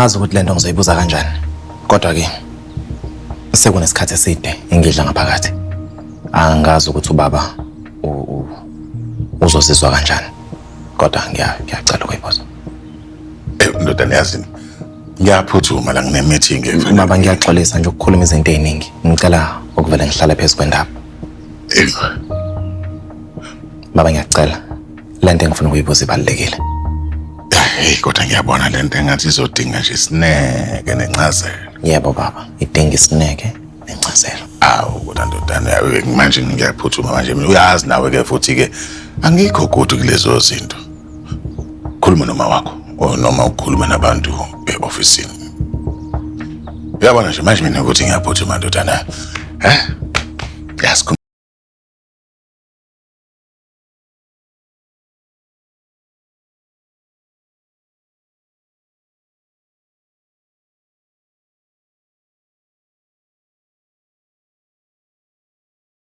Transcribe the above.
Angazi ukuthi lento ngizoyibuza kanjani. Kodwa ke sekunesikhathi eside ngidla ngaphakathi. Angazi ukuthi ubaba uzozizwa kanjani. Kodwa ngiyacela ukuyibuza. Eh ndodana yazini. Ngiyaphuthuma la ngine meeting. Baba ngiyaxolisa nje ukukhuluma izinto eziningi. Ngicela ukuvele ngihlale phezu kwendaba. Eh. Baba ngiyacela. Lento engifuna ukuyibuza ibalulekile. Hey kodwa ngiyabona lento engathi izodinga nje isineke nencazelo. Yebo baba, idinga isineke nencazelo. Awu kodwa ndodana yawe manje ngiyaphuthuma manje mina uyazi nawe ke futhi ke angikho good kulezo zinto. Khuluma noma wakho or noma ukhulume nabantu e-ofisini. Uyabona nje manje mina ukuthi ngiyaphuthuma ndodana. Eh?